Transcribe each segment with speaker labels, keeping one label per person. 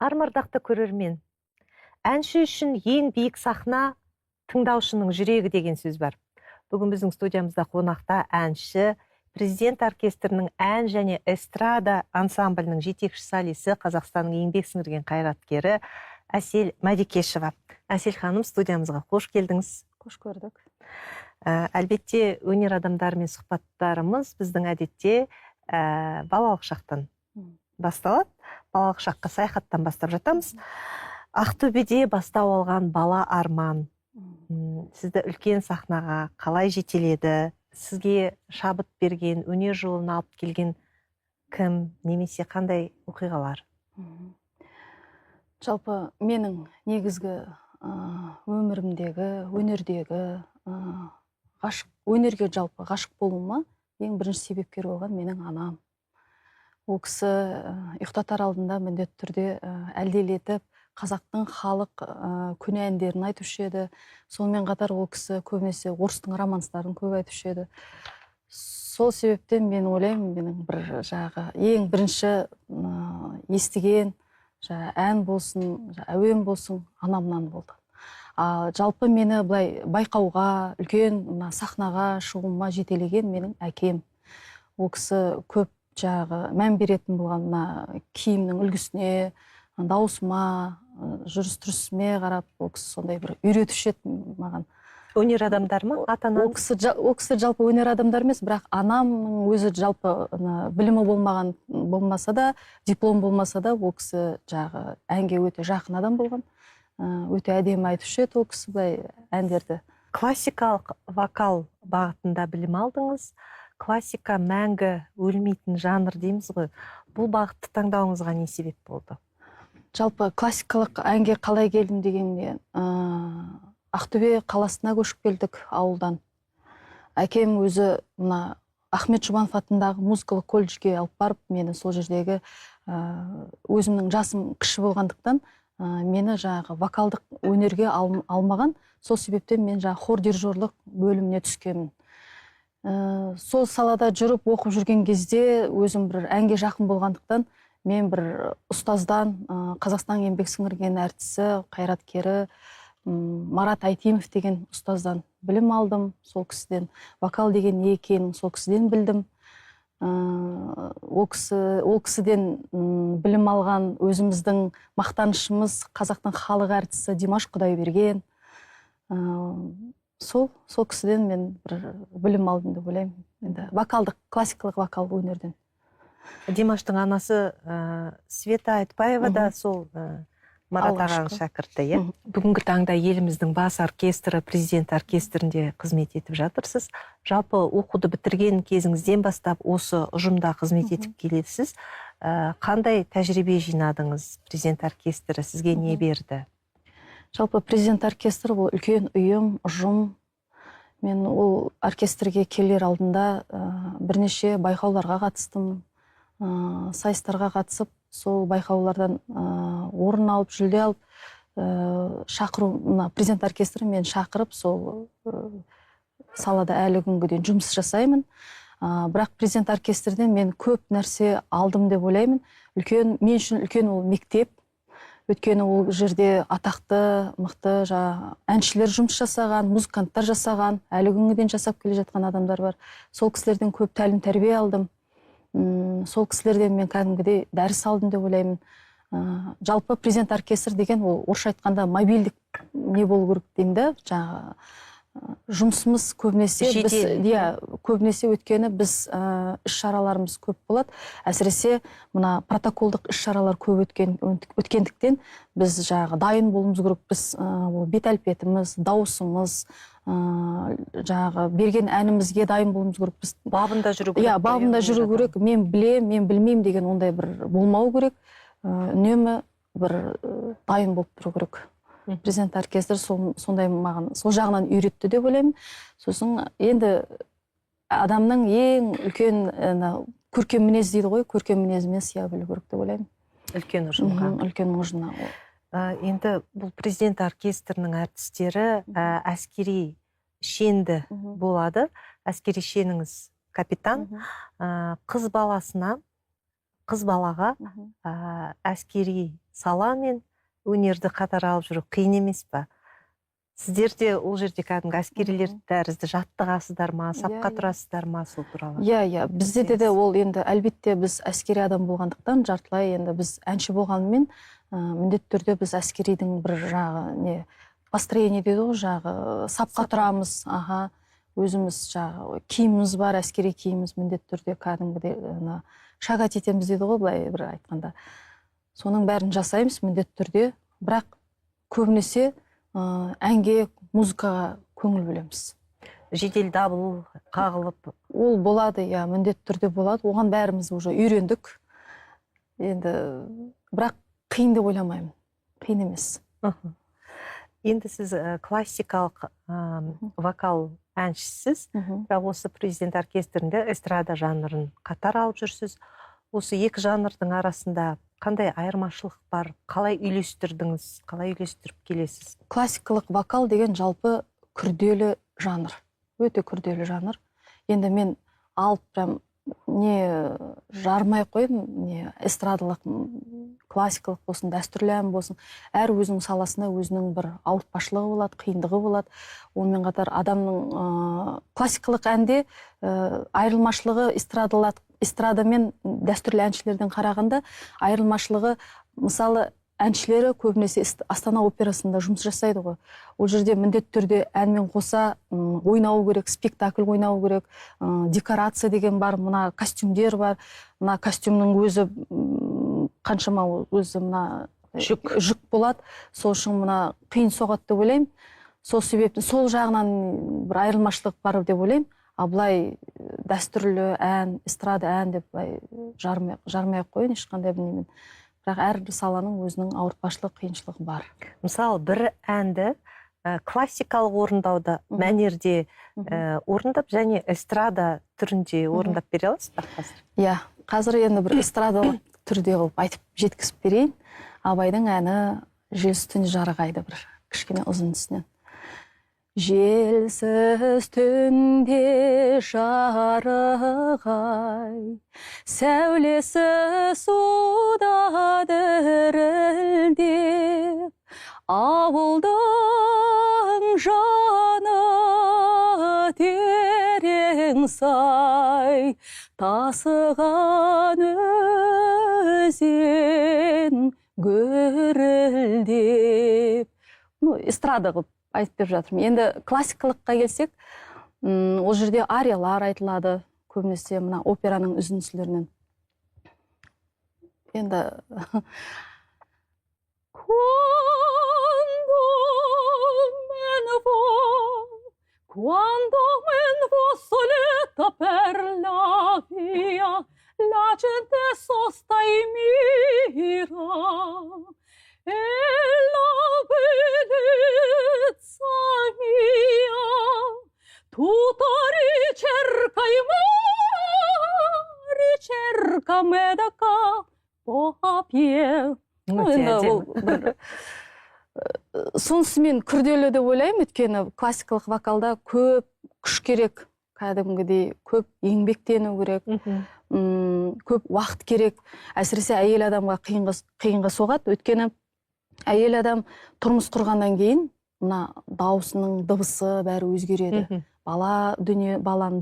Speaker 1: Армы, ардақты көрермен, әнші үшін ең биік сахна тыңдаушының жүрегі деген сөз бар. Бүгін біздің студиямызда қонақта әнші, президент оркестрінің ән және эстрада ансамблінің жетекші солисі, Қазақстанның еңбек сіңірген қайраткері Әсел Мәдікешова. Әсел ханым, студиямызға қош келдіңіз.
Speaker 2: Қош көрдік.
Speaker 1: Әлбетте, өнер адамдарымен сұхбаттарымыз біздің әдетте балалық шақтан басталады. Балалық шаққа саяхаттан бастап жатамыз. Ақтөбеде бастау алған бала арман сізді үлкен сахнаға қалай жетеледі? Сізге шабыт берген, өнер жолына алып келген кім немесе қандай оқиғалар?
Speaker 2: Жалпы менің негізгі өмірімдегі, өнердегі ғашық, өнерге жалпы ғашық болуыма ең бірінші себепкер болған менің анам. Ол кісі ұйықтатар алдында міндетті түрде әлделетіп қазақтың халық көне әндерін айтушы еді. Сонымен қатар ол кісі көбінесе орыстың романстарын көп айтушы еді. Сол себептен мен ойлаймын, менің бір жаңағы ең бірінші естіген жаңа ән болсын, әуен болсын, анамнан болды. Ал жалпы мені былай байқауға, үлкен мына сахнаға шығуыма жетелеген менің әкем. Ол кісі көп жаңағы мән беретін болған мына киімнің үлгісіне, дауысыма, жүріс тұрысыме қарап, ол кісі сондай бір үйретуші еді маған.
Speaker 1: Өнер адамдар ма? Ата-анаңыз?
Speaker 2: Ол кісі жалпы өнер адамдар емес, бірақ анамның өзі жалпы білімі болмаған болмаса да, диплом болмаса да, ол кісі жаңағы әнге өте жақын адам болған. Өте әдемі айтушы еді ол кісі былай әндерді.
Speaker 1: Классикалық вокал бағытында білім алдыңыз. Классика мәңгі өлмейтін жанр дейміз ғой. Бұл бағытты таңдауыңызға не себеп болды?
Speaker 2: Жалпы классикалық әнге қалай келдім дегенде, Ақтөбе қаласына көшіп келдік ауылдан. Әкем өзі мына Ахмет Жұбанов атындағы музыкалық колледжге алып барып, мені сол жердегі өзімнің жасым кіші болғандықтан, мені жаңағы вокалдық өнерге алмаған. Сол себептен мен жаңағы хор дирижерлық бөліміне түскенмін. Сол салада жүріп оқып жүрген кезде өзім бір әнге жақын болғандықтан мен бір ұстаздан, Қазақстан еңбек сіңірген әртісі, қайраткері Марат Айтимов деген ұстаздан білім алдым. Сол кісіден вокал деген не екенін сол кісіден білдім. Ол кісіден білім алған өзіміздің мақтанышымыз қазақтың халық әртісі Димаш Құдайберген. Сол кісіден мен бір білім алдым деп ойлаймын. Енді вокалдық, классикалық вокал өнерден.
Speaker 1: Димаштың анасы Света Айтбаева да сол Марат ағаның шәкірті, иә? Бүгінгі таңда еліміздің бас оркестрі, президент оркестрінде қызмет етіп жатырсыз. Жалпы оқуды бітірген кезіңізден бастап осы ұжымда қызмет етіп келесіз. Қандай тәжірибе жинадыңыз? Президент оркестрі сізге не берді?
Speaker 2: Жалпы президент оркестрі бұл үлкен ұйым, ұжым. Мен ол оркестрге келер алдында бірнеше байқауларға қатыстым, сайыстарға қатысып, сол байқаулардан орын алып, жүлде алып, шақыру, мына президент оркестрі мен шақырып, сол салада әлі күнге дейін жұмыс жасаймын. Бірақ президент оркестрден мен көп нәрсе алдым деп ойлаймын. Үлкен, мен үшін үлкен ол мектеп. Өйткені ол жерде атақты, мықты жаңа әншілер жұмыс жасаған, музыканттар жасаған, әлі күнге дейін жасап келе жатқан адамдар бар. Сол кісілерден көп тәлім тәрбие алдым. Сол кісілерден мен кәдімгідей дәріс алдым деп ойлаймын. Жалпы президент оркестр деген ол орысша айтқанда мобильдік не болу керек деймін да, жаңағы жұмысымыз көбінесе біз, иә, көбінесе өйткені біз іс-шараларымыз көп болады. Әсіресе мына протоколдық іс-шаралар көп өткендіктен біз жаңағы дайын болуымыз керек. Біз ол бет әлпетіміз, дауысымыз, жаңағы берген әнімізге дайын болуымыз керек. Біз
Speaker 1: бабында жүру керек.
Speaker 2: Иә, бабында жүру керек. Мен білем, мен білмеймін деген ондай бір болмау керек. Үнемі бір дайын болып тұру керек. Президент оркестр сондай маған сол жағынан үйретті деп ойлаймын. Сосын енді адамның ең үлкен көркем мінез дейді ғой, көркем мінезімен сыя білу керек деп ойлаймын.
Speaker 1: Үлкен ұжымға.
Speaker 2: Үлкен ұжымға.
Speaker 1: Енді бұл президент оркестрінің әртістері әскери шенді болады. Әскери шеніңіз капитан. Қыз баласына Қыз балаға әскери сала мен өнерді қатар алып жүру қиын емес па? Сіздер де ол жерде кәдімгі әскерилер тәрізді жаттығасыздар ма, сапқа тұрасыздар ма, сол туралы?
Speaker 2: Иә, бізде де ол енді әлбетте біз әскери адам болғандықтан жартылай енді біз әнші болғанымен міндетті түрде біз әскеридің бір жағы не построение дейді ғой, жағы сапқа тұрамыз. Аха, өзіміз жағы киіміміз бар, әскери киіміміз міндетті түрде кәдімгідей ана шагать етеміз дейді ғой, былай бір айтқанда. Соның бәрін жасаймыз міндетті түрде, бірақ көбінесе әнге, музыкаға көңіл бөлеміз.
Speaker 1: Жедел дабыл қағылып
Speaker 2: ол болады, иә, міндетті түрде болады. Оған бәріміз уже үйрендік. Енді бірақ қиын деп ойламаймын, қиын емес.
Speaker 1: Енді сіз классикалық вокал әншісіз, бірақ осы президент оркестрінде эстрада жанрын қатар алып жүрсіз. Осы екі жанрдың арасында қандай айырмашылық бар? Қалай үйлестірдіңіз? Қалай үйлестіріп келесіз?
Speaker 2: Классикалық вокал деген жалпы күрделі жанр, өте күрделі жанр. Енді мен алып прям не жармай қояйын, не эстрадалық, классикалық болсын, дәстүрлі ән болсын, әр өзінің саласында өзінің бір ауыртпашылығы болады, қиындығы болады. Онымен қатар адамның классикалық әнде айырмашылығы эстрада мен дәстүрлі әншілерден қарағанда айырмашылығы, мысалы, әншілері көбінесе Астана операсында жұмыс жасайды ғой. Ол жерде міндетті түрде әнмен қоса ойнау керек, спектакль ойнау керек, декорация деген бар, мына костюмдер бар. Мына костюмнің өзі қаншама өзі мына
Speaker 1: жүк.
Speaker 2: Жүк болады. Сол үшін мына қиын соғады деп ойлаймын. Сол себептен сол жағынан бір айырмашылық бар деп ойлаймын. А былай дәстүрлі ән, эстрада ән деп былай жармай ақ қояйын ешқандай бір немен. Бірақ әрбір саланың өзінің ауыртпашылық, қиыншылығы бар.
Speaker 1: Мысалы, бір әнді классикалық орындауда мәнерде орындап және эстрада түрінде орындап бере аласыз ба қазір?
Speaker 2: Иә, қазір енді бір эстрадалық түрде қылып айтып жеткізіп берейін. Абайдың әні «Желсіз түнде жарық айды» бір кішкене ұзын. Желсіз түнде жарық ай, сәулесі суда дірілдеп, ауылдың жаны терең сай, тасыған өзен гүрілдеп. Ну, эстрада қылып айтып беріп жатырмын. Енді классикалыққа келсек, ол жерде ариялар айтылады, көбінесе мына операның үзінділерінен. Енді Quando me ne vo, quando me ne vo soletta per la via, la gente sosta e mira, e la bellezza mia tutta ricerca e ma ricerca me da capo a piè.
Speaker 1: Өте
Speaker 2: Енді
Speaker 1: әдемі.
Speaker 2: Ол бір сонысымен күрделі деп ойлаймын, өйткені классикалық вокалда көп күш керек, кәдімгідей көп еңбектену керек, көп уақыт керек. Әсіресе әйел адамға қиынға соғады, өйткені әйел адам тұрмыс құрғаннан кейін мына дауысының дыбысы бәрі өзгереді. Баланы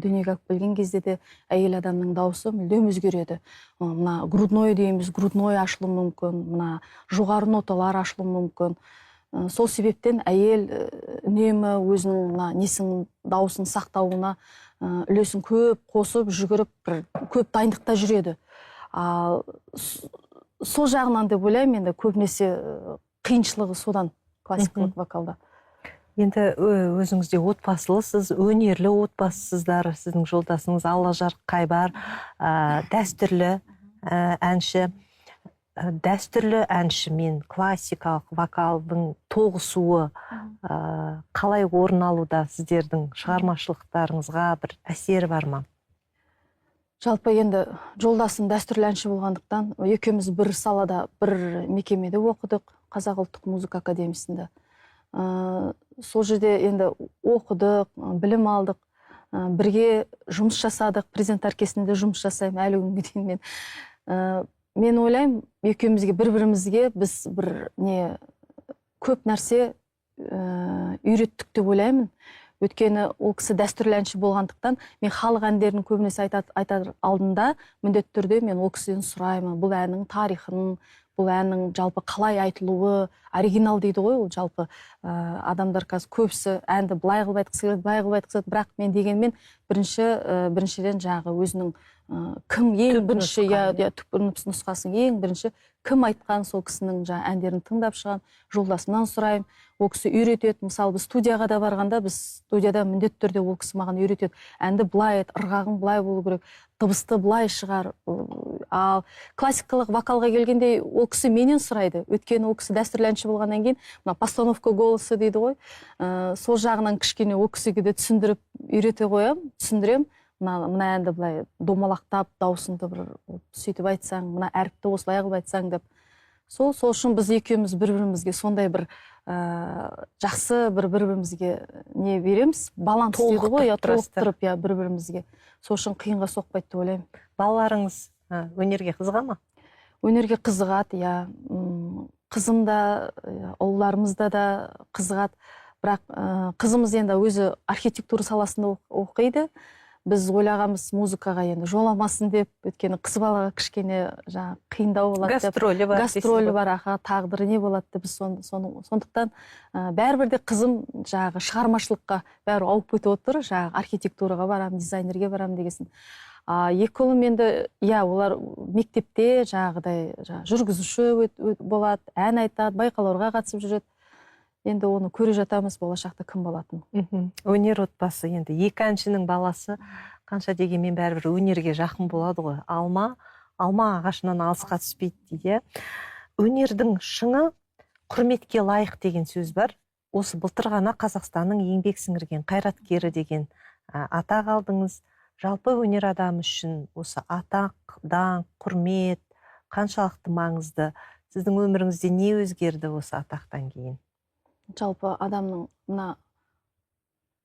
Speaker 2: дүниеге алып келген кезде де әйел адамның дауысы мүлдем өзгереді. Мына грудной дейміз, грудной ашылуы мүмкін, мына жоғары ноталар ашылуы мүмкін. Сол себептен әйел үнемі өзінің мына несін, дауысын сақтауына үлесін көп қосып, жүгіріп, бір көп дайындықта жүреді. Ал сол жағынан деп ойлаймын, енді көбінесе қиыншылығы содан классикалық вокалда.
Speaker 1: Енді өзіңіз де отбасылысыз, өнерлі отбасысыздар. Сіздің жолдасыңыз Аллажар Қайбар, дәстүрлі әнші. Дәстүрлі әнші мен классикалық вокалдың тоғысуы қалай орын алуда, сіздердің шығармашылықтарыңызға бір әсері бар ма?
Speaker 2: Жалпы енді жолдасым дәстүрлі әнші болғандықтан, екеуміз бір салада, бір мекемеде оқыдық, Қазақ ұлттық музыка академиясында. Сол жерде енді оқыдық, білім алдық, бірге жұмыс жасадық, президент оркестрінде жұмыс жасаймын әлі күнге дейін мен. Мен ойлаймын, екеумізге, бір-бірімізге біз бір не көп нәрсе үйреттік деп ойлаймын. Өйткені ол кісі дәстүрлі әнші болғандықтан, мен халық әндерін көбінесе айтар алдында міндетті түрде мен ол кісіден сұраймын. Бұл әннің тарихын, бұл әннің жалпы қалай айтылуы, оригинал дейді ғой ол жалпы. Адамдар қазір көбісі әнді былай қылып айтқысы келеді, былай қылып айтқысы келеді. Бірақ мен дегенмен біріншіден жаңағы өзінің кім ең бірінші, иә, түпкі нұсқасын ең бірінші кім айтқан, сол кісінің жаңа әндерін тыңдап шығамын, жолдасымнан сұраймын, ол кісі үйретеді. Мысалы, біз студияға да барғанда, біз студияда міндетті түрде ол кісі маған үйретеді. Әнді былай айт, ырғағың былай болу керек, дыбысты былай шығар. Ал классикалық вокалға келгенде ол кісі менен сұрайды. Өйткені ол кісі дәстүрлі әнші болғаннан кейін мына постановка голоса дейді ғой, сол жағынан кішкене ол кісіге де түсіндіріп үйрете қоямын, түсіндіремін. Мына әнді былай домалақтап, дауысыңды бір сөйтіп айтсаң, мына әріпті осылай қылып айтсаң деп. Сол үшін біз екеуміз бір-бірімізге сондай бір жақсы бір-бірімізге не береміз, баланс дейді ғой, иә, толықтырып, иә, бір-бірімізге. Сол үшін қиынға соқпайды деп ойлаймын.
Speaker 1: Балаларыңыз өнерге қызыға ма?
Speaker 2: Өнерге қызығады, иә. Қызым да, ұлдарымыз да қызығады. Бірақ қызымыз енді өзі архитектура саласында оқиды. Біз ойлағанбыз музыкаға енді жоламасын деп, өйткені қыз балаға кішкене жаңағы қиындау болады деп.
Speaker 1: Гастролі бар.
Speaker 2: Гастролі бар, аха, тағдыры не болады деп біз сондықтан бәрібір де қызым жаңағы шығармашылыққа бәрі ауып кетіп отыр, жаңағы архитектураға барамын, дизайнерге барамын дегесін. Екі ұлым енді, иә, олар мектепте жаңағыдай жүргізуші болады, ән айтады, байқауларға қатысып жүреді. Енді оны көре жатамыз болашақта кім болатынын.
Speaker 1: Өнер отбасы енді, екі әншінің баласы қанша дегенмен бәрібір өнерге жақын болады ғой. Алма ағашынан алысқа түспейді дейді. Өнердің шыңы құрметке лайық деген сөз бар. Осы былтыр ғана Қазақстанның еңбек сіңірген қайраткері деген атақ алдыңыз. Жалпы өнер адамы үшін осы атақ, даңқ, құрмет қаншалықты маңызды? Сіздің өміріңізде не өзгерді осы атақтан кейін?
Speaker 2: Жалпы адамның мына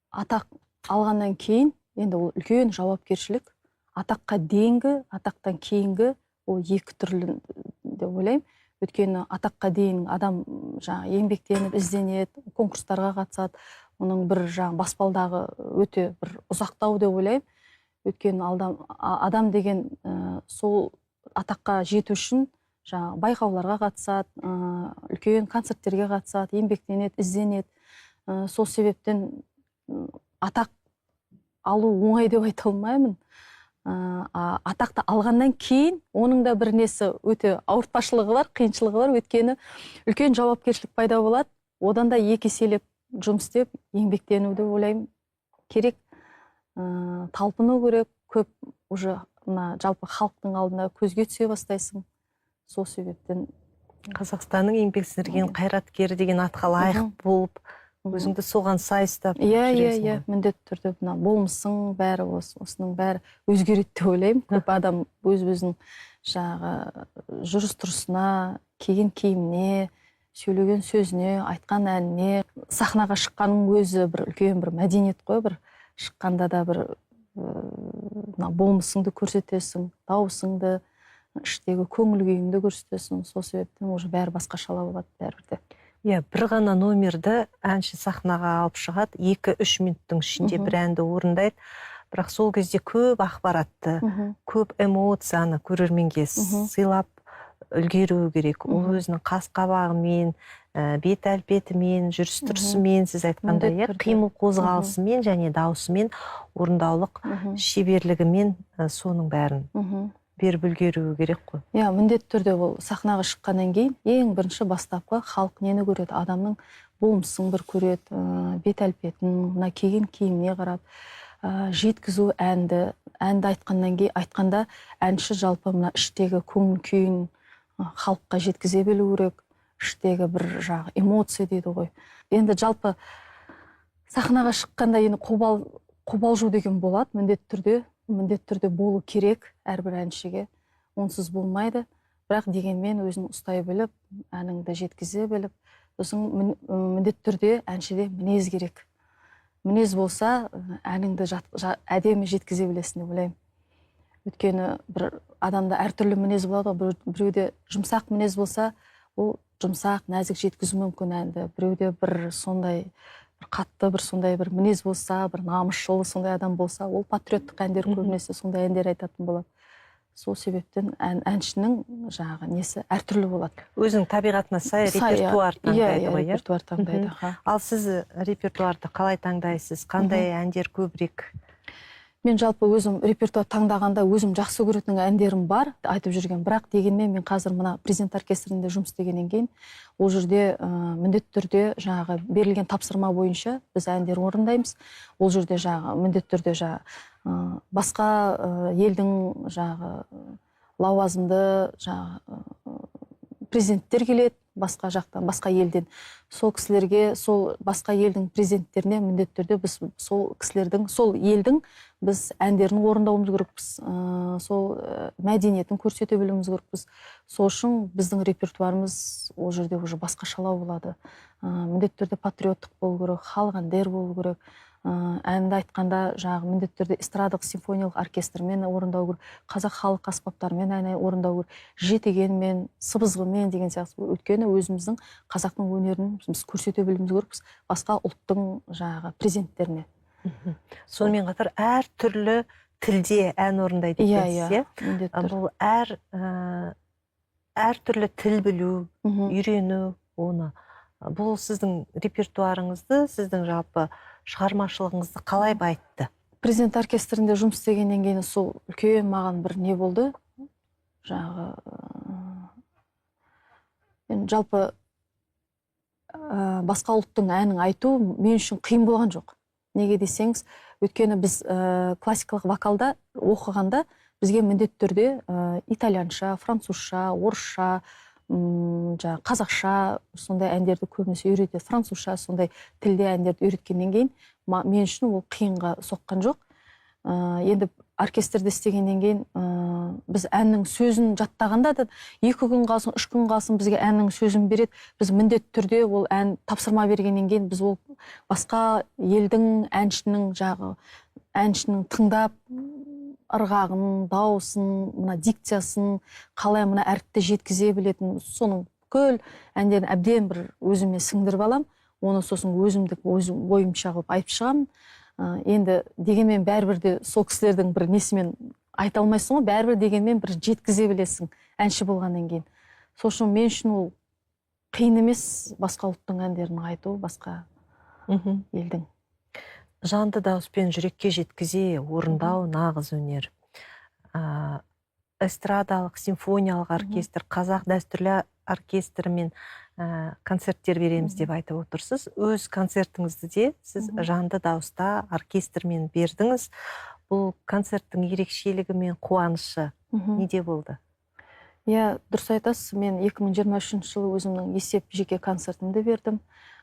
Speaker 2: атақ алғаннан кейін енді ол үлкен жауапкершілік. Атаққа дейінгі, атақтан кейінгі ол екі түрлі деп ойлаймын. Өйткені атаққа дейін адам жаңа еңбектеніп, ізденеді, конкурстарға қатысады. Оның бір жаңа баспалдағы өте бір ұзақтау деп ойлаймын. Өйткені адам деген сол атаққа жету үшін жаңа байқауларға қатысады, үлкен концерттерге қатысады, еңбектенеді, ізденеді. Сол себептен атақ алу оңай деп айта алмаймын. Атақты алғаннан кейін оның да бір несі өте ауыртпашылығы бар, қиыншылығы бар. Өйткені үлкен жауапкершілік пайда болады. Одан да екі еселеп жұмыс істеп, еңбектену деп ойлаймын керек. Талпыну керек, көп уже мына жалпы халықтың алдында көзге түсе бастайсың. Сол себептен
Speaker 1: Қазақстанның еңбек сіңірген қайраткері деген атқа лайық болып, өзіңді соған сай ұстап
Speaker 2: жүресің. Иә, міндетті түрде мына болмысың бәрі осының бәрі өзгереді деп ойлаймын. Көп адам өз-өзінің жаңағы жүріс-тұрысына, киген киіміне, сөйлеген сөзіне, айтқан әніне, сахнаға шыққанның өзі бір үлкен бір мәдениет қой, бір шыққанда да бір мына болмысыңды көрсетесің, дауысыңды, іштегі көңіл күйіңді көрсетесің. Сол себептен уже бәрі басқашалау болады бәрібір де.
Speaker 1: Иә, бір ғана номерді әнші сахнаға алып шығады, 2-3 минуттың ішінде бір әнді орындайды. Бірақ сол кезде көп ақпаратты, көп эмоцияны көрерменге сыйлап үлгеруі керек. Ол өзінің қас қабағымен, бет әлпетімен, жүріс тұрысымен, сіз айтқандай, қимыл қозғалысымен және дауысымен, орындаулық шеберлігімен соның бәрін беріп үлгеруі керек қой.
Speaker 2: Иә, міндетті түрде ол сахнаға шыққаннан кейін ең бірінші бастапқы халық нені көреді? Адамның болмысын бір көреді, бет әлпетін, мына киген киіміне қарап, жеткізу әнді, әнді айтқаннан кейін, айтқанда әнші жалпы мына іштегі көңіл күйін халыққа жеткізе білу керек, іштегі бір жаңағы эмоция дейді ғой. Енді жалпы сахнаға шыққанда енді қобалжу деген болады, міндетті түрде болу керек әрбір әншіге, онсыз болмайды. Бірақ дегенмен өзін ұстай біліп, әніңді жеткізе біліп, сосын міндетті түрде әншіде мінез керек. Мінез болса, әніңді әдемі жеткізе білесің деп ойлаймын. Өйткені бір адамда әртүрлі мінез болады ғой. Біреуде жұмсақ мінез болса, ол жұмсақ, нәзік жеткізу мүмкін әнді. Біреуде бір сондай бір қатты бір сондай бір мінез болса, бір намысшыл сондай адам болса, ол патриоттық әндер көбінесе сондай әндер айтатын болады. Сол себептен әншінің жаңағы несі әртүрлі болады.
Speaker 1: Өзінің табиғатына сай репертуар таңдайды ғой, иә?
Speaker 2: Репертуар таңдайды.
Speaker 1: Ал сіз репертуарды қалай таңдайсыз? Қандай әндер көбірек?
Speaker 2: Мен жалпы өзім репертуар таңдағанда өзім жақсы көретін әндерім бар, айтып жүрген. Бірақ дегенмен мен қазір мына президент оркестрінде жұмыс істегеннен кейін ол жерде міндетті түрде жаңағы берілген тапсырма бойынша біз әндер орындаймыз. Ол жерде жаңағы міндетті түрде жаңағы басқа елдің жаңағы лауазымды жаңағы президенттер келеді басқа жақтан, басқа елден. Сол кісілерге, сол басқа елдің президенттеріне міндетті түрде біз сол кісілердің, сол елдің біз әндерін орындауымыз керекпіз, сол мәдениетін көрсете білуіміз керекпіз. Сол үшін біздің репертуарымыз ол жерде уже басқашалау болады. Міндетті түрде патриоттық болу керек, халық әндер болу керек. Әнді айтқанда жаңағы міндетті түрде эстрадалық симфониялық оркестрмен орындау керек, қазақ халық аспаптарымен ән орындау керек, жетегенмен, сыбызғымен деген сияқты. Өйткені өзіміздің қазақтың өнерін біз көрсете білуіміз керекпіз басқа ұлттың жаңағы президенттеріне.
Speaker 1: Сонымен қатар әртүрлі тілде ән орындайды екенсіз, иә?
Speaker 2: Міндетті түрде.
Speaker 1: Бұл әртүрлі тіл білу, үйрену оны. Бұл сіздің репертуарыңызды, сіздің жалпы шығармашылығыңызды қалай байытты?
Speaker 2: Президент оркестрінде жұмыс істегеннен кейін сол үлкен маған бір не болды. Жаңағы мен жалпы басқа ұлттың әнін айту мен үшін қиын болған жоқ. Неге десеңіз, өйткені біз классикалық вокалда оқығанда бізге міндетті түрде итальянша, французша, орысша, қазақша сондай әндерді көбінесе үйретеді. Французша сондай тілде әндерді үйреткеннен кейін мен үшін ол қиынға соққан жоқ. Енді оркестрде істегеннен кейін біз әннің сөзін жаттағанда да 2 күн қалсын, 3 күн қалсын бізге әннің сөзін береді. Біз міндетті түрде ол ән тапсырма бергеннен кейін біз ол басқа елдің әншінің жағы, әншінің тыңдап ырғағын, дауысын, мына дикциясын, қалай мына әріпті жеткізе білетін, соның бүкіл әндерін әбден бір өзіме сіңдіріп алам. Оны сосын өзімдік өзім ойымша қылып айтып шығамын. Енді дегенмен бәрібір де сол кісілердің бір несімен айта алмайсың ғой, бәрібір дегенмен бір жеткізе білесің әнші болғаннан кейін. Сол үшін мен үшін ол қиын емес басқа ұлттың әндерін айту, басқа елдің.
Speaker 1: Жанды дауыспен жүрекке жеткізе орындау нағыз өнер. Эстрадалық, симфониялық оркестр, қазақ дәстүрлі оркестрімен концерттер береміз деп айтып отырсыз. Өз концертіңізді де сіз жанды дауыста оркестрмен бердіңіз. Бұл концерттің ерекшелігі мен қуанышы неде болды?
Speaker 2: Иә, дұрыс айтасыз. Мен 2023 жылы өзімнің есеп жеке концертімді бердім.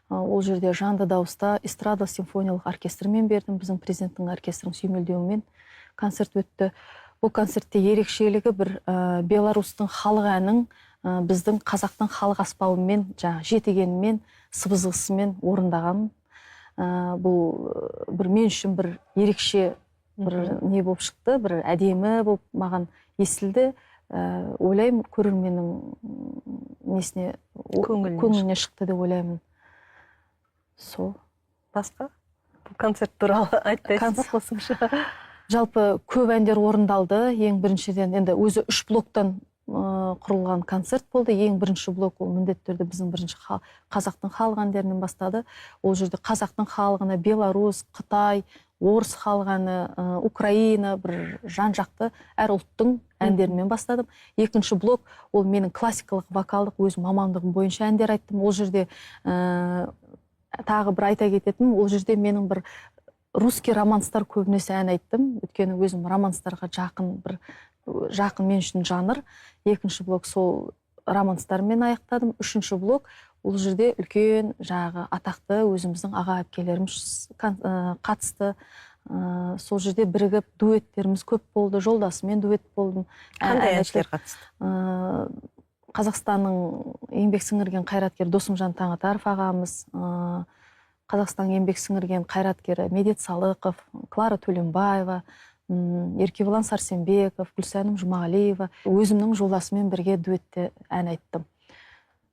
Speaker 2: Ол жерде жанды дауыста эстрада симфониялық оркестрмен бердім. Біздің президенттің оркестрінің сүйемелдеуімен концерт өтті. Бұл концертте ерекшелігі бір Беларустың халық әнін біздің қазақтың халық аспабымен, жаңағы жетегенімен, сыбызғысымен орындағанмын. Бұл бір мен үшін бір ерекше бір не болып шықты, бір әдемі болып маған естілді. Ойлаймын, көрерменнің несіне, көңіліне шықты деп ойлаймын. Сол.
Speaker 1: Басқа? Бұл концерт туралы айтпайсыз ба қосымша?
Speaker 2: Жалпы көп әндер орындалды. Ең біріншіден, енді өзі 3 блоктан құрылған концерт болды. Ең бірінші блок ол міндетті түрде біздің бірінші қазақтың халық әндерінен бастады. Ол жерде қазақтың халық әні, Беларусь, Қытай, орыс халық әні, Украина, бір жан-жақты әр ұлттың әндерімен бастадым. Екінші блок ол менің классикалық вокалдық өз мамандығым бойынша әндер айттым. Ол жерде тағы бір айта кететінім, ол жерде менің бір русский романстар көбінесе ән айттым. Өйткені өзім романстарға жақын, бір жақын мен үшін жанр. Екінші блок сол романстармен аяқтадым. Үшінші блок ол жерде үлкен жаңағы атақты өзіміздің аға әпкелеріміз қатысты. Сол жерде бірігіп дуэттеріміз көп болды. Жолдасыммен дуэт болдым.
Speaker 1: Қандай әншілер қатысты?
Speaker 2: Қазақстанның еңбек сіңірген қайраткері Досымжан Таңатаров ағамыз, Қазақстанның еңбек сіңірген қайраткері Медет Салықов, Клара Төленбаева, Еркебұлан Сәрсенбеков, Гүлсәнім Жұмағалиева, өзімнің жолдасыммен бірге дуэтте ән айттым.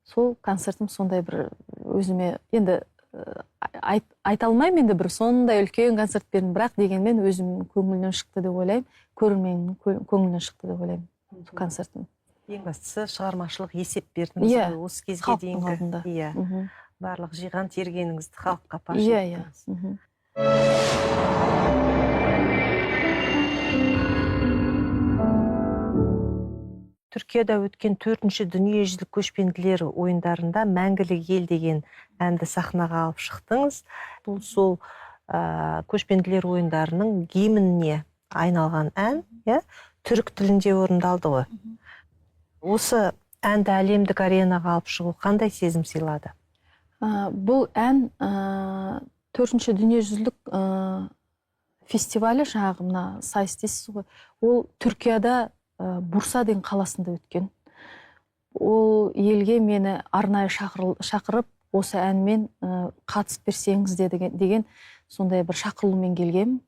Speaker 2: Сол концертім сондай бір өзіме енді айта алмаймын, енді бір сондай үлкен концерт бердім, бірақ дегенмен өзімнің көңілімнен шықты деп ойлаймын, көрерменнің көңілінен шықты деп ойлаймын сол концертім.
Speaker 1: Ең бастысы шығармашылық есеп бердіңіз ғой осы кезге дейінгі. Иә. Барлық жиған тергеніңізді халыққа паш еттіңіз.
Speaker 2: Иә.
Speaker 1: Түркияда өткен 4-ші дүниежүзілік көшпенділер ойындарында Мәңгілік ел деген әнді сахнаға алып шықтыңыз. Бұл сол көшпенділер ойындарының гимніне айналған ән, иә? Түрік тілінде орындалды ғой. Осы әнді әлемдік аренаға алып шығу қандай сезім сыйлады?
Speaker 2: Бұл ән 4-ші дүниежүзілік фестивалі, жаңағы мына сайыс дейсіз ғой, ол Түркияда Бурса деген қаласында өткен. Ол елге мені арнайы шақырып, осы әнмен қатысып берсеңіз деген сондай бір шақырылумен келгем.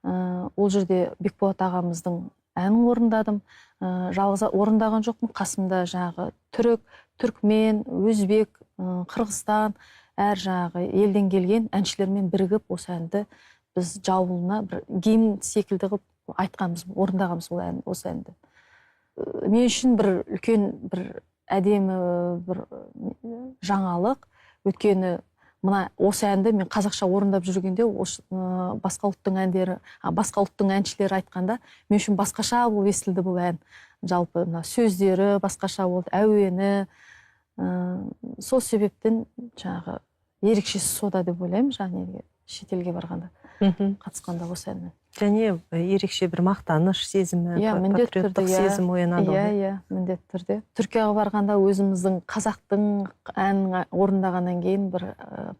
Speaker 2: Ол жерде Бекболат ағамыздың әнін орындадым. Жалғыз орындаған жоқпын, қасымда жаңағы түрік, түркмен, өзбек, Қырғызстан, әр жаңағы елден келген әншілермен бірігіп осы әнді біз жауылына бір гимн секілді қылып айтқанбыз, орындағанбыз ол ән, осы әнді. Мен үшін бір үлкен бір әдемі бір жаңалық. Өйткені мына осы әнді мен қазақша орындап жүргенде басқа ұлттың әндері, басқа ұлттың әншілері айтқанда мен үшін басқаша болып естілді бұл ән. Жалпы мына сөздері басқаша болды, әуені. Сол себептен жаңағы ерекшесі сода деп ойлаймын, жаңағы шетелге барғанда, қатысқанда осы әнмен.
Speaker 1: Және ерекше бір мақтаныш сезімі, патриоттық сезім оянады.
Speaker 2: Иә, міндетті түрде. Түркияға барғанда өзіміздің қазақтың әнін орындағаннан кейін бір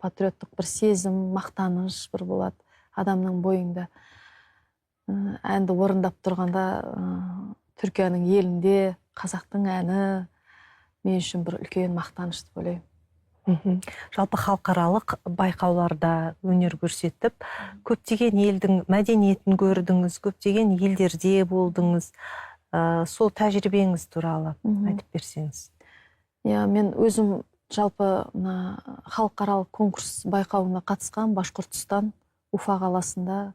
Speaker 2: патриоттық бір сезім, мақтаныш бір болады адамның бойында. Әнді орындап тұрғанда Түркияның елінде қазақтың әні мен үшін бір үлкен мақтаныш деп ойлаймын.
Speaker 1: Жалпы халықаралық байқауларда өнер көрсетіп, көптеген елдің мәдениетін көрдіңіз, көптеген елдерде болдыңыз. Сол тәжірибеңіз туралы айтып берсеңіз.
Speaker 2: Иә, мен өзім жалпы мына халықаралық конкурс байқауына қатысқан Башқұртстан, Уфа қаласында.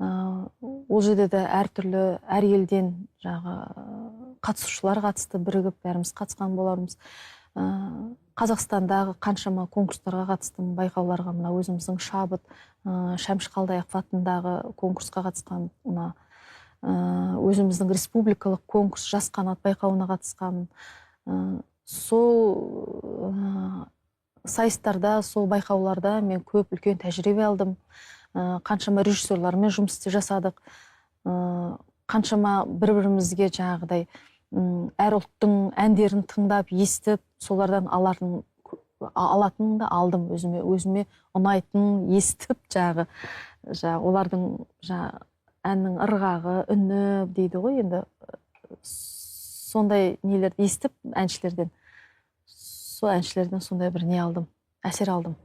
Speaker 2: Ол жерде де әртүрлі, әр елден жаңағы қатысушылар қатысты, бірігіп бәріміз қатысқан болармыз. Қазақстандағы қаншама конкурстарға қатыстым, байқауларға, мына өзіміздің Шабыт, Шәмші Қалдаяқов атындағы конкурсқа қатысқан, мына өзіміздің республикалық конкурс Жас қанат байқауына қатысқан. Сол сайыстарда, сол байқауларда мен көп үлкен тәжірибе алдым. Қаншама режиссерлармен жұмыс жасадық. Қаншама бір-бірімізге жаңағыдай әр ұлттың әндерін тыңдап, естіп, солардан алатынын да алдым өзіме, өзіме ұнайтын естіп, жаңағы олардың әннің ырғағы, үні дейді ғой енді, сондай нелерді естіп әншілерден, сол әншілерден сондай бір не алдым, әсер алдым.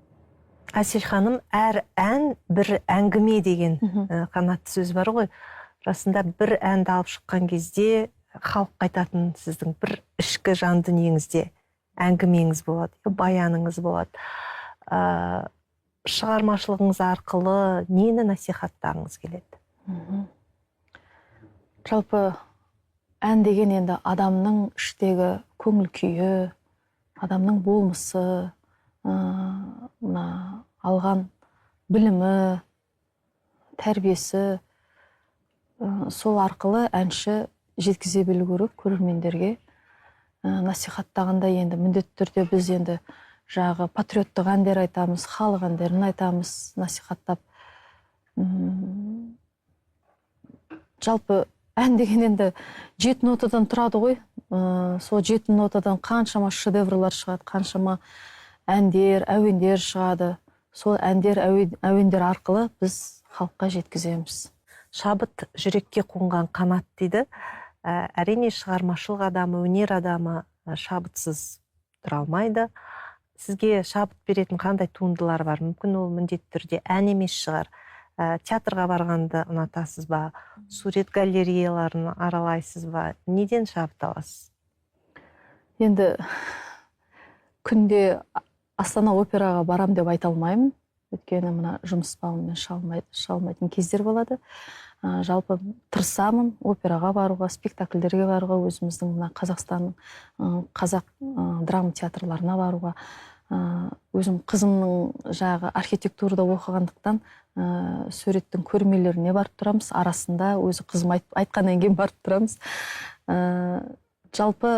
Speaker 1: Әсел ханым, әр ән бір әңгіме деген қанатты сөз бар ғой. Расында бір әнді алып шыққан кезде халық айтатын сіздің бір ішкі жан дүниеңізде әңгімеңіз болады, баяныңыз болады. Шығармашылығыңыз арқылы нені насихаттағыңыз келеді?
Speaker 2: Жалпы ән деген енді адамның іштегі көңіл күйі, адамның болмысы, мына алған білімі, тәрбиесі, сол арқылы әнші жеткізе білу керек көрермендерге. Насихаттағанда енді міндетті түрде біз енді жағы патриоттық әндер айтамыз, халық әндерін айтамыз, насихаттап. Жалпы ән деген енді 7 нотадан тұрады ғой. Сол 7 нотадан қаншама шедеврлар шығады, қаншама әндер, әуендер шығады. Сол әндер, әуендер арқылы біз халыққа жеткіземіз.
Speaker 1: Шабыт жүрекке қонған қанат дейді. Әрине шығармашылық адамы, өнер адамы шабытсыз тұра алмайды. Сізге шабыт беретін қандай туындылар бар? Мүмкін ол міндетті түрде ән емес шығар. Театрға барғанды ұнатасыз ба? Сурет галереяларын аралайсыз ба? Неден шабыт аласыз?
Speaker 2: Енді күнде Астана операға барам деп айта алмаймын. Өйткені мына жұмыс бабымен шыға алмайтын кездер болады. Жалпы тырысамын операға баруға, спектакльдерге баруға, өзіміздің мына Қазақстанның қазақ драма театрларына баруға. Өзім қызымның жағы архитектурада оқығандықтан суреттің көрмелеріне барып тұрамыз. Арасында өзі қызым айтқаннан кейін барып тұрамыз. Жалпы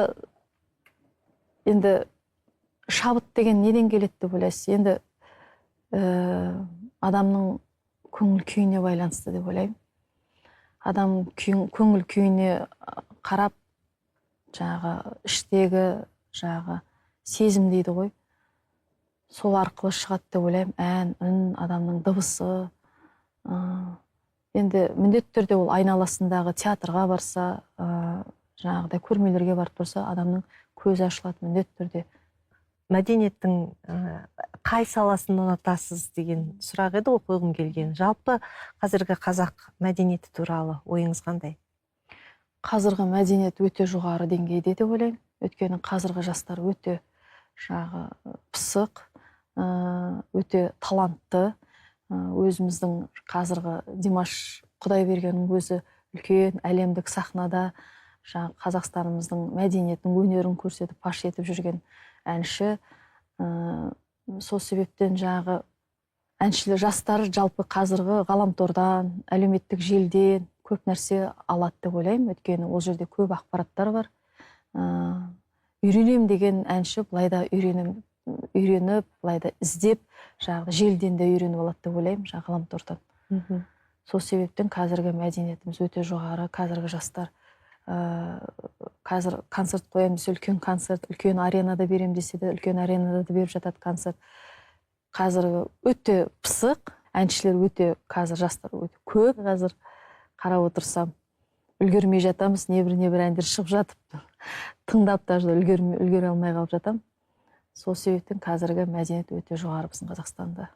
Speaker 2: енді шабыт деген неден келеді деп ойлайсыз? Енді адамның көңіл күйіне байланысты деп ойлаймын. Адам көңіл күйіне қарап, жаңағы іштегі жаңағы сезім дейді ғой, сол арқылы шығады деп ойлаймын. Ән, үн, адамның дыбысы. Енді міндетті түрде ол айналасындағы театрға барса, жаңағыдай көрмелерге барып тұрса, адамның көзі ашылады міндетті түрде.
Speaker 1: Мәдениеттің қай саласын ұнатасыз деген сұрақ еді ғой қойғым келген. Жалпы қазіргі қазақ мәдениеті туралы ойыңыз қандай?
Speaker 2: Қазіргі мәдениет өте жоғары деңгейде деп ойлаймын. Өйткені қазіргі жастар өте жаңағы пысық, өте талантты. Өзіміздің қазіргі Димаш Құдайбергеннің өзі үлкен әлемдік сахнада жаңағы Қазақстанымыздың мәдениетін, өнерін көрсетіп, паш етіп жүрген әнші. Сол себептен жаңағы әншілер, жастар жалпы қазіргі ғаламтордан, әлеуметтік желіден көп нәрсе алады деп ойлаймын. Өйткені ол жерде көп ақпараттар бар. Үйренем деген әнші былай да үйреніп, былай да іздеп, жаңағы желіден де үйреніп алады деп ойлаймын, жаңағы ғаламтордан. Сол себептен қазіргі мәдениетіміз өте жоғары. Қазіргі жастар қазір концерт қоямын десе, үлкен концерт, үлкен аренада беремін десе де, үлкен аренада да беріп жатады концерт. Қазіргі өте пысық әншілер, өте қазір жастар өте көп. Қазір қарап отырсам үлгермей жатамыз, небір әндер шығып жатып, тыңдап даже үлгере алмай қалып жатамын. Сол себептен қазіргі мәдениет өте жоғары біздің Қазақстанда.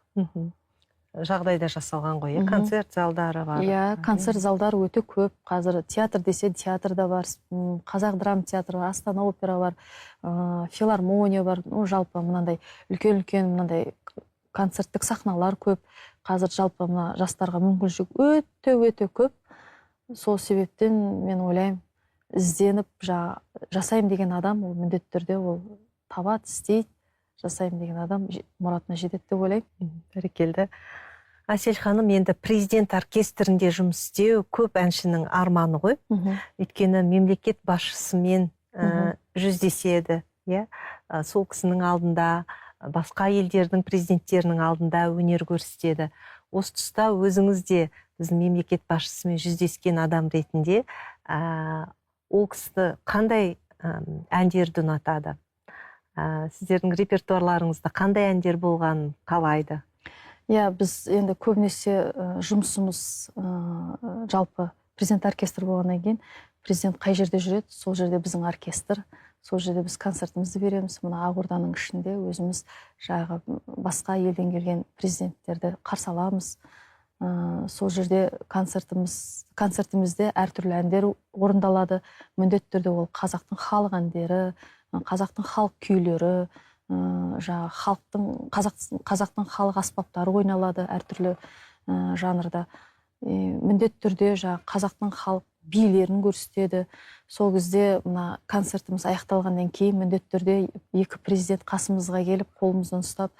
Speaker 1: Жағдайда жасалған ғой, концерт залдары бар.
Speaker 2: Иә, концерт залдары өте көп. Қазір театр десе театр да бар, қазақ драма театры бар, Астана опера бар, филармония бар. Ну, жалпы мынандай үлкен-үлкен мынандай концерттік сахналар көп. Қазір жалпы мына жастарға мүмкіншілік өте-өте көп. Сол себептен мен ойлаймын, ізденіп жасаймын деген адам ол міндетті түрде ол табады, істейді. Жасаймын деген адам мұратына жетеді деп ойлаймын.
Speaker 1: Бәрекелді. Әсел ханым, енді президент оркестрінде жұмыс істеу көп әншінің арманы ғой. Өйткені мемлекет басшысымен жүздеседі, иә? Сол кісінің алдында, басқа елдердің президенттерінің алдында өнер көрсетеді. Осы тұста өзіңіз де біздің мемлекет басшысымен жүздескен адам ретінде, ол кісі қандай әндерді ұнатады? Сіздердің репертуарларыңызда қандай әндер болғанын қалайды?
Speaker 2: Иә, біз енді көбінесе жұмысымыз жалпы президент оркестрі болғаннан кейін президент қай жерде жүреді, сол жерде біздің оркестр, сол жерде біз концертімізді береміз. Мына Ақорданың ішінде өзіміз жаңағы басқа елден келген президенттерді қарсы аламыз. Сол жерде концертімізде әртүрлі әндер орындалады. Міндетті түрде ол қазақтың халық әндері, қазақтың халық күйлері, жаңағы халықтың, қазақтың халық аспаптары ойналады әртүрлі жанрда. Міндетті түрде жаңағы қазақтың халық билерін көрсетеді. Сол кезде мына концертіміз аяқталғаннан кейін міндетті түрде екі президент қасымызға келіп, қолымыздан ұстап,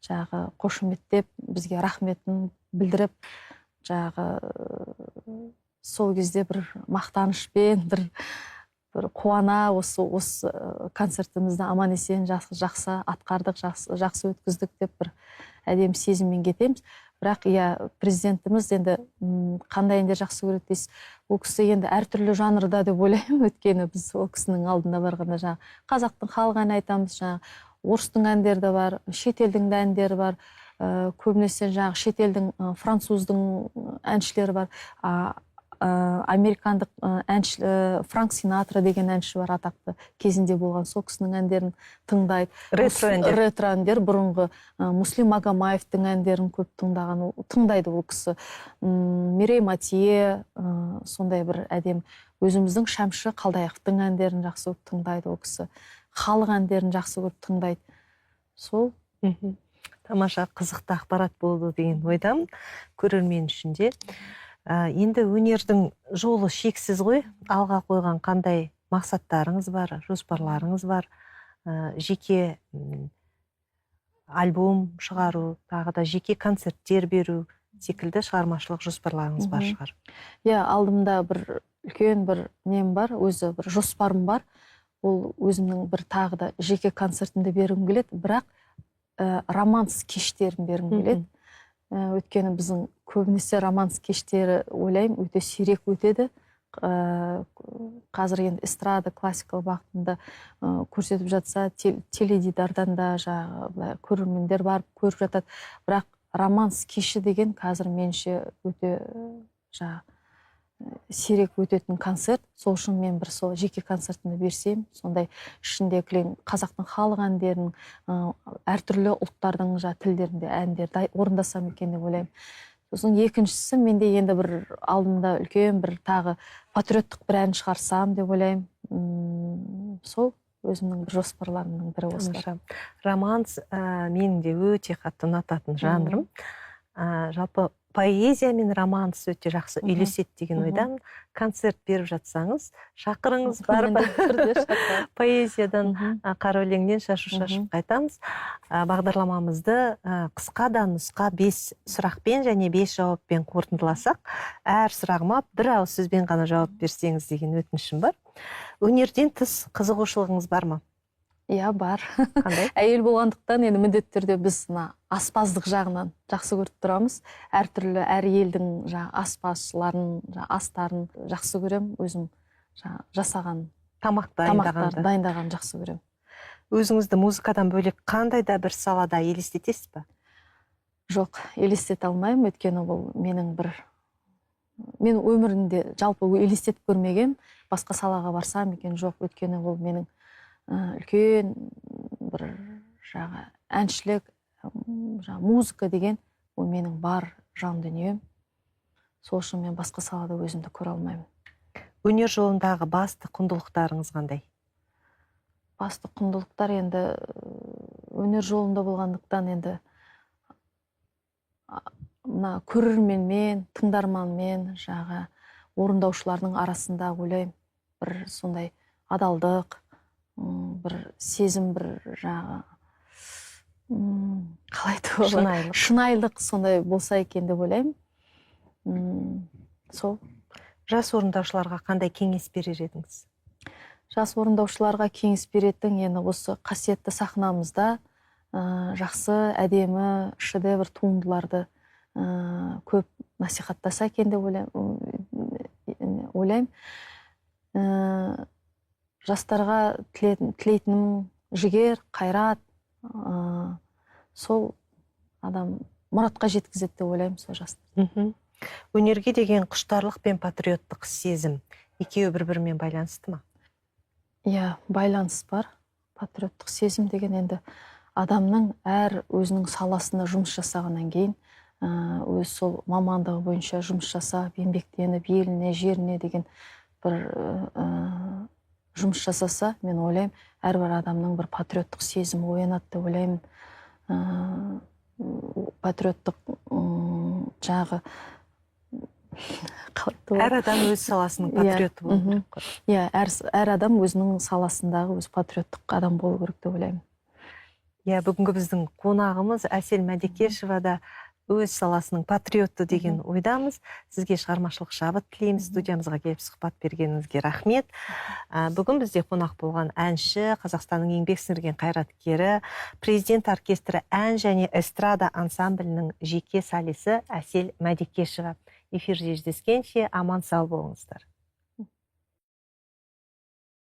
Speaker 2: жаңағы қошеметтеп, бізге рахметін білдіріп, жаңағы сол кезде бір мақтанышпен, бір қуана осы концертімізді аман есен жақсы атқардық, жақсы өткіздік деп бір әдемі сезіммен кетеміз. Бірақ иә, президентіміз енді қандай әндер жақсы көреді дейсіз, ол кісі енді әртүрлі жанрда деп ойлаймын. Өйткені біз ол кісінің алдында барғанда жаңағы қазақтың халық әні айтамыз, жаңағы орыстың әндері де бар, шетелдің де әндері бар. Көбінесе жаңағы шетелдің, француздың әншілері бар. Американдық әнші, Франк Синатра деген әнші бар, атақты кезінде болған, сол кісінің әндерін тыңдайды.
Speaker 1: Ретро әндер.
Speaker 2: Ретро әндер, бұрынғы Муслим Магомаевтың әндерін көп тыңдаған, тыңдайды ол кісі. Мирей Матье, сондай бір әдем. Өзіміздің Шәмші Қалдаяқовтың әндерін жақсы көріп тыңдайды ол кісі. Халық әндерін жақсы көріп тыңдайды. Сол.
Speaker 1: Тамаша, қызықты ақпарат болды деген ойдамын көрермен үшін де. Енді өнердің жолы шексіз ғой. Алға қойған қандай мақсаттарыңыз бар, жоспарларыңыз бар? Жеке альбом шығару, тағы да жеке концерттер беру секілді шығармашылық жоспарларыңыз бар шығар.
Speaker 2: Иә, алдымда бір үлкен бір нем бар, өзі бір жоспарым бар. Ол өзімнің бір тағы да жеке концертімді бергім келеді, бірақ романс кештерін бергім келеді. Өйткені біздің көбінесе романс кештері, ойлаймын, өте сирек өтеді. Қазір енді эстрада, классикалық бағытында көрсетіп жатса, теледидардан да жаңағы былай көрермендер барып көріп жатады. Бірақ романс кеші деген қазір меніңше өте жаңағы сирек өтетін концерт. Сол үшін мен бір сол жеке концертімді берсем, сондай ішінде кілең қазақтың халық әндерін, әртүрлі ұлттардың жаңа тілдерінде әндерді орындасам екен деп ойлаймын. Сосын екіншісі, менде енді бір алдымда үлкен бір тағы патриоттық бір ән шығарсам деп ойлаймын. Сол өзімнің бір жоспарларымның бірі осылар.
Speaker 1: Тамаша. Романс менің де өте қатты ұнататын жанрым. Жалпы поэзия мен романс өте жақсы үйлеседі деген ойдамын. Концерт беріп жатсаңыз, шақырыңыз, барып поэзиядан, қара өлеңнен шашу шашып қайтамыз. Бағдарламамызды қысқа да нұсқа 5 сұрақпен және 5 жауаппен қорытындыласақ, әр сұрағыма бір ауыз сөзбен ғана жауап берсеңіз деген өтінішім бар. Өнерден тыс қызығушылығыңыз бар ма?
Speaker 2: Иә, бар.
Speaker 1: Қандай?
Speaker 2: Әйел болғандықтан енді міндетті түрде біз мына аспаздық жағынан жақсы көріп тұрамыз. Әртүрлі әр елдің жаңа аспазшыларын, жаңа астарын жақсы көремін. Өзім жаңа жасаған
Speaker 1: тамақ
Speaker 2: тамақтарды дайындаған жақсы көремін.
Speaker 1: Өзіңізді музыкадан бөлек қандай да бір салада елестетесіз бе?
Speaker 2: Жоқ, елестете алмаймын, өйткені бұл менің бір мен өмірімде жалпы елестетіп көрмеген, басқа салаға барсам екен, жоқ, өйткені бұл менің үлкен бір жаңа әншілік, жаңа музыка деген ол менің бар жан дүнием. Сол үшін мен басқа салада өзімді көре алмаймын.
Speaker 1: Өнер жолындағы басты құндылықтарыңыз қандай?
Speaker 2: Басты құндылықтар енді өнер жолында болғандықтан енді мына көрерменмен, тыңдарманмен, жаңа орындаушылардың арасында ойлаймын бір сондай адалдық, бір сезім, бір жаңағы қалай айтуға болады?
Speaker 1: Шынайылық.
Speaker 2: Шынайылық сондай болса екен деп ойлаймын. Сол.
Speaker 1: Жас орындаушыларға қандай кеңес берер едіңіз?
Speaker 2: Жас орындаушыларға кеңес беретін енді осы қасиетті сахнамызда жақсы, әдемі, шедевр туындыларды көп насихаттаса екен деп ойлаймын. Жастарға тілейтінім жігер, қайрат, сол адам мұратқа жеткізеді деп ойлаймын сол жастар.
Speaker 1: Өнерге деген құштарлық пен патриоттық сезім екеуі бір-бірімен байланысты ма?
Speaker 2: Иә, байланыс бар. Патриоттық сезім деген енді адамның әр өзінің саласында жұмыс жасағаннан кейін, өз сол мамандығы бойынша жұмыс жасап, еңбектеніп, еліне, жеріне деген бір жұмыс жасаса, мен ойлаймын, әрбір адамның бір патриоттық сезімі оянады деп ойлаймын. Патриоттық жаңағы
Speaker 1: әр адам өз саласының патриоты болу керек қой.
Speaker 2: Иә, әр адам өзінің саласындағы өз патриоттық адам болу керек деп ойлаймын.
Speaker 1: Иә, бүгінгі біздің қонағымыз Әсел Мәдекешева да өз саласының патриоты деген ойдамыз. Сізге шығармашылық шабыт тілейміз. Студиямызға келіп сұхбат бергеніңізге рахмет. Бүгін бізде қонақ болған әнші, Қазақстанның еңбек сіңірген қайраткері, президент оркестрі ән және эстрада ансамблінің жеке солисі Әсел Мәдекешева. Эфирде жүздескенше аман сау болыңыздар.